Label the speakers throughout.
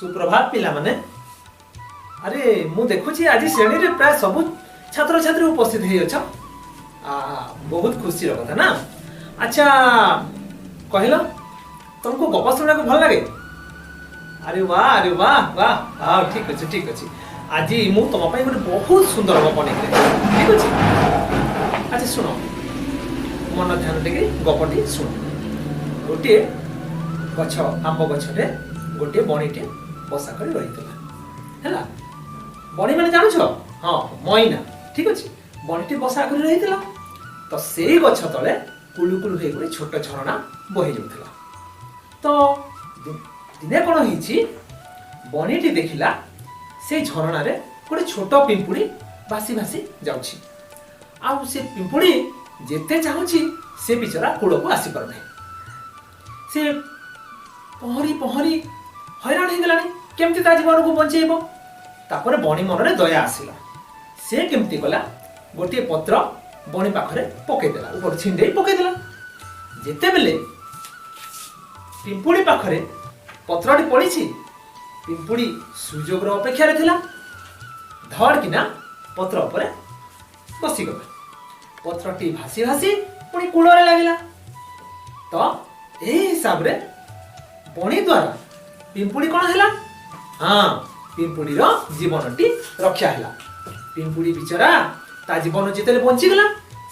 Speaker 1: ସୁପ୍ରଭାତ ପିଲାମାନେ। ଆରେ, ମୁଁ ଦେଖୁଛି ଆଜି ଶ୍ରେଣୀରେ ପ୍ରାୟ ସବୁ ଛାତ୍ରଛାତ୍ରୀ ଉପସ୍ଥିତ ହେଇଅଛ। ବହୁତ ଖୁସିର କଥା ନା? ଆଚ୍ଛା କହିଲ, ତମକୁ ଗପ ଶୁଣିବାକୁ ଭଲ ଲାଗେ? ଆରେ ବାহ, ଆରେ ବାହ ବାହ! ହଁ, ଠିକ ଅଛି, ଠିକ ଅଛି। ଆଜି ମୁଁ ତମ ପାଇଁ ଗୋଟେ ବହୁତ ସୁନ୍ଦର ଗପ ନେଇକି ଆସିଛି, ଠିକ ଅଛି? ଆଚ୍ଛା ଶୁଣ, ମନ ଧ୍ୟାନ ଦେଇକି ଗପଟି ଶୁଣ। ଗୋଟିଏ ଗଛ, ଆମ୍ବ ଗଛରେ ଗୋଟିଏ ବଣିଟେ ବସା କରି ରହିଥିଲା। ହେଲା, ବଣି ମାନେ ଜାଣୁଛ? ହଁ, ମଇନା। ଠିକ ଅଛି। ବଣିଟି ବସା କରି ରହିଥିଲା ତ ସେଇ ଗଛ ତଳେ କୁଳୁ କୁଳୁ ହେଇ ଗୋଟେ ଛୋଟ ଝରଣା ବହି ଯାଉଥିଲା। ତ ଦିନେ କ'ଣ ହେଇଛି, ବଣିଟି ଦେଖିଲା ସେଇ ଝରଣାରେ ଗୋଟେ ଛୋଟ ପିମ୍ପୁଡ଼ି ଭାସି ଭାସି ଯାଉଛି। ଆଉ ସେ ପିମ୍ପୁଡ଼ି ଯେତେ ଚାହୁଁଛି, ସେ ବିଚରା କୂଳକୁ ଆସିପାରୁନାହିଁ। ସେ ପହଁରି ପହଁରି ହଇରାଣ ହେଇଗଲାଣି, କେମିତି ତା ଜୀବନକୁ ବଞ୍ଚେଇବ? ତାପରେ ବଣି ମନରେ ଦୟା ଆସିଲା। ସେ କେମିତି କଲା, ଗୋଟିଏ ପତ୍ର ବଣି ପାଖରେ ପକେଇଦେଲା, ଉପରୁ ଛିଣ୍ଡେଇ ପକେଇଦେଲା। ଯେତେବେଳେ ପିମ୍ପୁଡ଼ି ପାଖରେ ପତ୍ରଟି ପଡ଼ିଛି, ପିମ୍ପୁଡ଼ି ସୁଯୋଗର ଅପେକ୍ଷାରେ ଥିଲା। ଧଡ଼କିନା ପତ୍ର ଉପରେ ବସିଗଲା। ପତ୍ରଟି ଭାସି ଭାସି ପୁଣି କୂଳରେ ଲାଗିଲା। ତ ଏହି ହିସାବରେ ବଣି ଦ୍ୱାରା ପିମ୍ପୁଡ଼ି କ'ଣ ହେଲା? ହଁ, ପିମ୍ପୁଡ଼ିର ଜୀବନଟି ରକ୍ଷା ହେଲା। ପିମ୍ପୁଡ଼ି ବିଚରା ତା ଜୀବନ ଯେତେବେଳେ ବଞ୍ଚିଗଲା,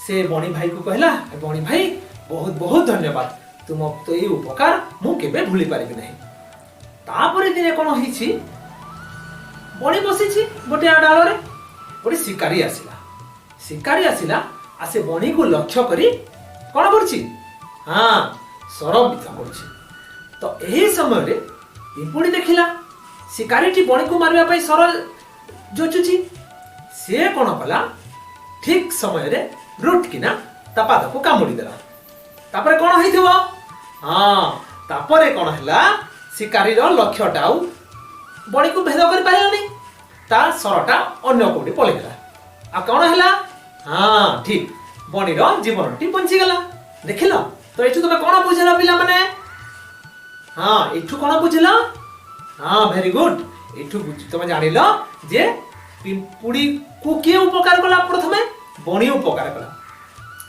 Speaker 1: ସେ ବଣି ଭାଇକୁ କହିଲା, "ଏ ବଣି ଭାଇ, ବହୁତ ବହୁତ ଧନ୍ୟବାଦ। ତୁମ ତ ଏଇ ଉପକାର ମୁଁ କେବେ ଭୁଲି ପାରିବି ନାହିଁ।" ତାପରେ ଦିନେ କ'ଣ ହେଇଛି, ବଣି ବସିଛି ଗୋଟିଏ ଡାଳରେ, ଗୋଟେ ଶିକାରୀ ଆସିଲା। ଶିକାରୀ ଆସିଲା ଆଉ ସେ ବଣିକୁ ଲକ୍ଷ୍ୟ କରି କ'ଣ କରୁଛି? ହଁ, ଶର ବିଦ୍ଧ କରୁଛି। ତ ଏହି ସମୟରେ ପିମ୍ପୁଡ଼ି ଦେଖିଲା ଶିକାରୀଟି ବଣିକୁ ମାରିବା ପାଇଁ ଶର ଯୋଚୁଛି। ସେ କ'ଣ କଲା, ଠିକ ସମୟରେ ରୁଟ୍ କିନା ତା ପାଦକୁ କାମୁଡ଼ି ଦେଲା। ତାପରେ କ'ଣ ହେଇଥିବ? ହଁ, ତାପରେ କ'ଣ ହେଲା, ଶିକାରୀର ଲକ୍ଷ୍ୟଟା ଆଉ ବଣିକୁ ଭେଦ କରିପାରିଲାନି। ତା ଶରଟା ଅନ୍ୟ କୋଉଠି ପଳେଇଗଲା। ଆଉ କ'ଣ ହେଲା? ହଁ, ଠିକ, ବଣିର ଜୀବନଟି ବଞ୍ଚିଗଲା। ଦେଖିଲ ତ, ଏଠୁ ତମେ କ'ଣ ବୁଝିଲ ପିଲାମାନେ? ହଁ, ଏଠୁ କ'ଣ ବୁଝିଲ? ହଁ, ଭେରି ଗୁଡ୍। ଏଠୁ ତମେ ଜାଣିଲ ଯେ ପିମ୍ପୁଡ଼ିକୁ କିଏ ଉପକାର କଲା? ପ୍ରଥମେ ବଣି ଉପକାର କଲା।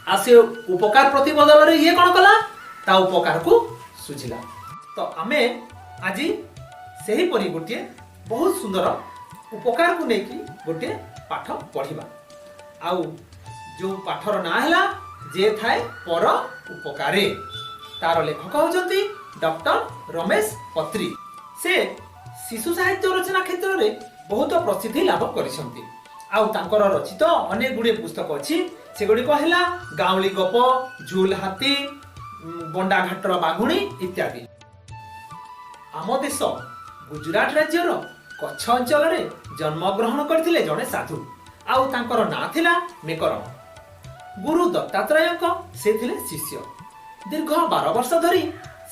Speaker 1: ଆଉ ସେ ଉପକାର ପ୍ରତିବଦଳରେ ଇଏ କ'ଣ କଲା? ତା ଉପକାରକୁ ସୁଝିଲା। ତ ଆମେ ଆଜି ସେହିପରି ଗୋଟିଏ ବହୁତ ସୁନ୍ଦର ଉପକାରକୁ ନେଇକି ଗୋଟିଏ ପାଠ ପଢ଼ିବା। ଆଉ ଯେଉଁ ପାଠର ନାଁ ହେଲା "ଯେ ଥାଏ ପର ଉପକାରେ"। ତାର ଲେଖକ ହେଉଛନ୍ତି ଡକ୍ଟର ରମେଶ ପତ୍ରୀ। ସେ ଶିଶୁ ସାହିତ୍ୟ ରଚନା କ୍ଷେତ୍ରରେ ବହୁତ ପ୍ରସିଦ୍ଧି ଲାଭ କରିଛନ୍ତି। ଆଉ ତାଙ୍କର ରଚିତ ଅନେକ ଗୁଡ଼ିଏ ପୁସ୍ତକ ଅଛି। ସେଗୁଡ଼ିକ ହେଲା ଗାଉଁଲି ଗପ, ଝୁଲ ହାତୀ, ବଣ୍ଡାଘାଟର ବାଘୁଣୀ ଇତ୍ୟାଦି। ଆମ ଦେଶ ଗୁଜୁରାଟ ରାଜ୍ୟର କଚ୍ଛ ଅଞ୍ଚଳରେ ଜନ୍ମଗ୍ରହଣ କରିଥିଲେ ଜଣେ ସାଧୁ। ଆଉ ତାଙ୍କର ନାଁ ଥିଲା ମେକରଣ। ଗୁରୁ ଦତ୍ତାତ୍ରେୟଙ୍କ ସେ ଥିଲେ ଶିଷ୍ୟ। ଦୀର୍ଘ 12 ବର୍ଷ ଧରି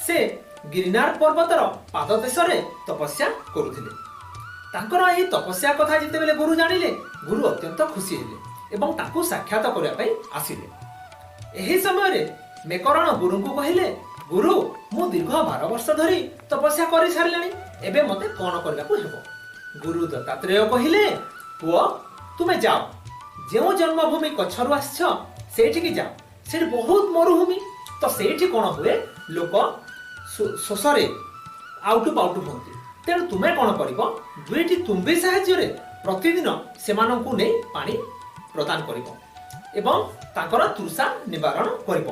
Speaker 1: ସେ ଗିରିନାର ପର୍ବତର ପାଦଦେଶରେ ତପସ୍ୟା କରୁଥିଲେ। ତାଙ୍କର ଏହି ତପସ୍ୟା କଥା ଯେତେବେଳେ ଗୁରୁ ଜାଣିଲେ, ଗୁରୁ ଅତ୍ୟନ୍ତ ଖୁସି ହେଲେ ଏବଂ ତାଙ୍କୁ ସାକ୍ଷାତ କରିବା ପାଇଁ ଆସିଲେ। ଏହି ସମୟରେ ମେକରଣ ଗୁରୁଙ୍କୁ କହିଲେ, "ଗୁରୁ, ମୁଁ ଦୀର୍ଘ 12 ବର୍ଷ ଧରି ତପସ୍ୟା କରିସାରିଲିଣି। ଏବେ ମୋତେ କ'ଣ କରିବାକୁ ହେବ?" ଗୁରୁ ଦତ୍ତାତ୍ରେୟ କହିଲେ, "ପୁଅ, ତୁମେ ଯାଅ, ଯେଉଁ ଜନ୍ମଭୂମି କଚ୍ଛରୁ ଆସିଛ, ସେଇଠିକି ଯାଅ। ସେଇଠି ବହୁତ ମରୁଭୂମି। ତ ସେଇଠି କ'ଣ ହୁଏ, ଲୋକ ଶୋଷରେ ଆଉଟୁ ପାଉଟୁ ହୁଅନ୍ତି। ତେଣୁ ତୁମେ କ'ଣ କରିବ, ଦୁଇଟି ତୁମ୍ବି ସାହାଯ୍ୟରେ ପ୍ରତିଦିନ ସେମାନଙ୍କୁ ନେଇ ପାଣି ପ୍ରଦାନ କରିବ ଏବଂ ତାଙ୍କର ତୃଷା ନିବାରଣ କରିବ।"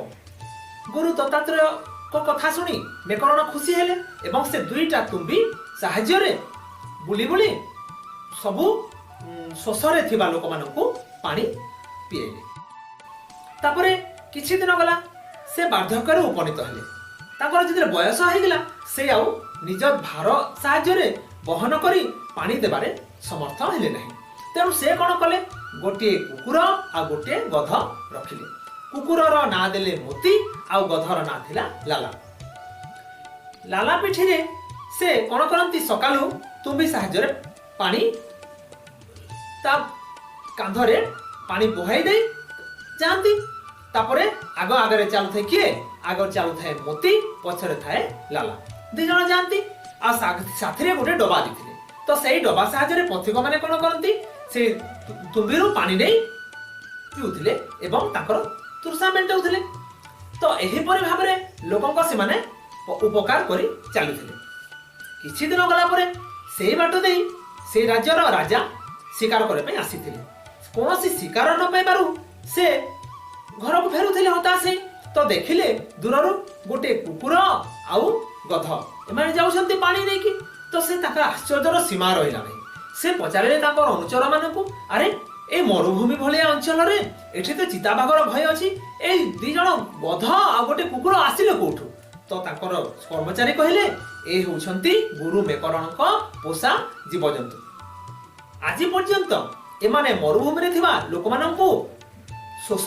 Speaker 1: ଗୁରୁ ଦତ୍ତାତ୍ରେୟଙ୍କ କଥା ଶୁଣି ମେକରଣ ଖୁସି ହେଲେ ଏବଂ ସେ ଦୁଇଟା ତୁମ୍ବି ସାହାଯ୍ୟରେ ବୁଲି ବୁଲି ସବୁ ଶୋଷରେ ଥିବା ଲୋକମାନଙ୍କୁ ପାଣି ପିଏଇଲେ। ତାପରେ କିଛି ଦିନ ଗଲା, ସେ ବାର୍ଦ୍ଧକ୍ୟରେ ଉପନୀତ ହେଲେ। ତାଙ୍କର ଯେତେବେଳେ ବୟସ ହେଇଗଲା, ସେ ଆଉ ନିଜ ଭାର ସାହାଯ୍ୟରେ ବହନ କରି ପାଣି ଦେବାରେ ସମର୍ଥ ହେଲେ ନାହିଁ। ତେଣୁ ସେ କ'ଣ କଲେ, ଗୋଟିଏ କୁକୁର ଆଉ ଗୋଟିଏ ଗଧ ରଖିଲେ। କୁକୁରର ନାଁ ଦେଲେ ମୋତି ଆଉ ଗଧର ନାଁ ଥିଲା ଲାଲା। ଲାଲା ପିଠିରେ ସେ କ'ଣ କରନ୍ତି, ସକାଳୁ ତୁମ୍ବି ସାହାଯ୍ୟରେ ପାଣି ତା କାନ୍ଧରେ ପାଣି ବୁହାଇ ଦେଇ ଯାଆନ୍ତି। ତାପରେ ଆଗ ଆଗରେ ଚାଲୁଥାଏ କିଏ? ଆଗ ଚାଲୁଥାଏ ମୋତି, ପଛରେ ଥାଏ ଲାଲା। ଦି ଜଣ ଯାଆନ୍ତି। ଆଉ ସାଥିରେ ଗୋଟେ ଡବା ଦେଇଥିଲେ। ତ ସେଇ ଡବା ସାହାଯ୍ୟରେ ପଥିକମାନେ କ'ଣ କରନ୍ତି, ସେ ତୁମ୍ବିରୁ ପାଣି ନେଇ ପିଉଥିଲେ ଏବଂ ତାଙ୍କର ତୃଷା ମେଣ୍ଟାଉଥିଲେ। ତ ଏହିପରି ଭାବରେ ଲୋକଙ୍କ ସେମାନେ ଉପକାର କରି ଚାଲୁଥିଲେ। କିଛି ଦିନ ଗଲା ପରେ ସେଇ ବାଟ ଦେଇ ସେଇ ରାଜ୍ୟର ରାଜା ଶିକାର କରିବା ପାଇଁ ଆସିଥିଲେ। କୌଣସି ଶିକାର ନ ପାଇବାରୁ ସେ ଘରକୁ ଫେରୁଥିଲେ ହତାଶ ହେଇ। ତ ଦେଖିଲେ ଦୂରରୁ ଗୋଟେ କୁକୁର ଆଉ ଗଧ ଏମାନେ ଯାଉଛନ୍ତି ପାଣି ନେଇକି। ତ ସେ ତାଙ୍କର ଆଶ୍ଚର୍ଯ୍ୟର ସୀମା ରହିଲା ନାହିଁ। ସେ ପଚାରିଲେ ତାଙ୍କର ଅନୁଚର ମାନଙ୍କୁ, ଆରେ, ଏଇ ମରୁଭୂମି ଭଳିଆ ଅଞ୍ଚଳରେ ଏଠି ତ ଚିତାବାଘର ଭୟ ଅଛି, ଏଇ ଦି ଜଣ ଗଧ ଆଉ ଗୋଟେ କୁକୁର ଆସିଲେ କୋଉଠୁ? ତ ତାଙ୍କର କର୍ମଚାରୀ କହିଲେ, ଏ ହେଉଛନ୍ତି ଗୁରୁ ମେକରଣଙ୍କ ପୋଷା ଜୀବଜନ୍ତୁ। ଆଜି ପର୍ଯ୍ୟନ୍ତ ଏମାନେ ମରୁଭୂମିରେ ଥିବା ଲୋକମାନଙ୍କୁ ଶୋଷ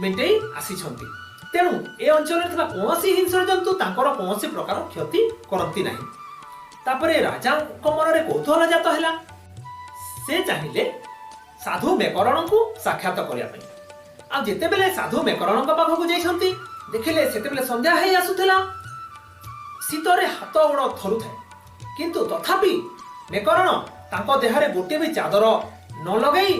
Speaker 1: ମେଣ୍ଟେଇ ଆସିଛନ୍ତି। ତେଣୁ ଏ ଅଞ୍ଚଳରେ ଥିବା କୌଣସି ହିଂସ୍ର ଜନ୍ତୁ ତାଙ୍କର କୌଣସି ପ୍ରକାର କ୍ଷତି କରନ୍ତି ନାହିଁ। ତାପରେ ରାଜାଙ୍କ ମନରେ କୌତୂହଳ ଜାତ ହେଲା। ସେ ଚାହିଁଲେ ସାଧୁ ମେକରଣଙ୍କୁ ସାକ୍ଷାତ କରିବା ପାଇଁ। ଆଉ ଯେତେବେଳେ ସାଧୁ ମେକରଣଙ୍କ ପାଖକୁ ଯାଇଛନ୍ତି, ଦେଖିଲେ ସେତେବେଳେ ସନ୍ଧ୍ୟା ହେଇ ଆସୁଥିଲା। ଶୀତରେ ହାତ ଗୋଡ଼ ଥରୁଥାଏ, କିନ୍ତୁ ତଥାପି ମେକରଣ ତାଙ୍କ ଦେହରେ ଗୋଟିଏ ବି ଚାଦର ନ ଲଗାଇ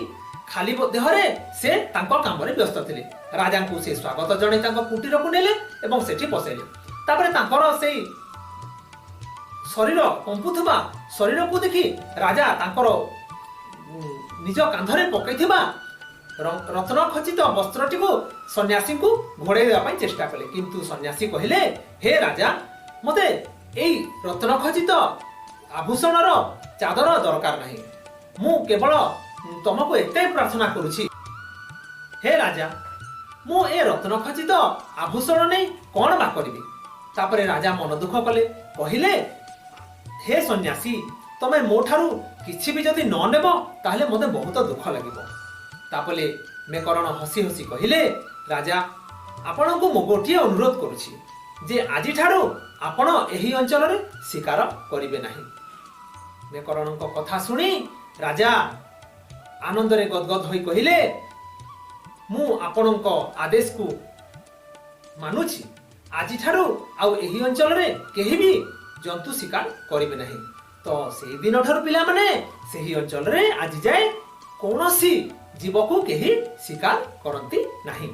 Speaker 1: ଖାଲି ଦେହରେ ସେ ତାଙ୍କ କାମରେ ବ୍ୟସ୍ତ ଥିଲେ। ରାଜାଙ୍କୁ ସେ ସ୍ୱାଗତ ଜଣାଇ ତାଙ୍କ କୁଟୀରକୁ ନେଲେ ଏବଂ ସେଠି ବସାଇଲେ। ତାପରେ ତାଙ୍କର ସେଇ ଶରୀର କମ୍ପୁଥିବା ଶରୀରକୁ ଦେଖି ରାଜା ତାଙ୍କର ନିଜ କାନ୍ଧରେ ପକାଇଥିବା ରତ୍ନ ଖଚିତ ବସ୍ତ୍ରଟିକୁ ସନ୍ନ୍ୟାସୀଙ୍କୁ ଘୋଡ଼େଇ ଦେବା ପାଇଁ ଚେଷ୍ଟା କଲେ। କିନ୍ତୁ ସନ୍ନ୍ୟାସୀ କହିଲେ, ହେ ରାଜା, ମତେ ଏଇ ରତ୍ନ ଖଚିତ ଆଭୂଷଣର ଚାଦର ଦରକାର ନାହିଁ। ମୁଁ କେବଳ ତମକୁ ଏତେ ପ୍ରାର୍ଥନା କରୁଛି, ହେ ରାଜା, ମୁଁ ଏ ରତ୍ନ ଖଚିତ ଆଭୂଷଣ ନେଇ କ'ଣ ବା କରିବି? ତାପରେ ରାଜା ମନ ଦୁଃଖ କଲେ। କହିଲେ, ହେ ସନ୍ନ୍ୟାସୀ, ତମେ ମୋ ଠାରୁ କିଛି ବି ଯଦି ନ ନେବ, ତାହେଲେ ମୋତେ ବହୁତ ଦୁଃଖ ଲାଗିବ। ତାପରେ ମେକରଣ ହସି ହସି କହିଲେ, ରାଜା, ଆପଣଙ୍କୁ ମୁଁ ଗୋଟିଏ ଅନୁରୋଧ କରୁଛି ଯେ ଆଜିଠାରୁ ଆପଣ ଏହି ଅଞ୍ଚଳରେ ଶିକାର କରିବେ ନାହିଁ। ମେକରଣଙ୍କ କଥା ଶୁଣି ରାଜା ଆନନ୍ଦରେ ଗଦଗଦ ହୋଇ କହିଲେ, ମୁଁ ଆପଣଙ୍କ ଆଦେଶକୁ ମାନୁଛି। ଆଜିଠାରୁ ଆଉ ଏହି ଅଞ୍ଚଳରେ କେହି ବି ଜନ୍ତୁ ଶିକାର କରିବେ ନାହିଁ। ତ ସେଇ ଦିନଠାରୁ ପିଲାମାନେ, ସେହି ଅଞ୍ଚଳରେ ଆଜି ଯାଏ କୌଣସି ଜୀବକୁ କେହି ଶିକାର କରନ୍ତି ନାହିଁ।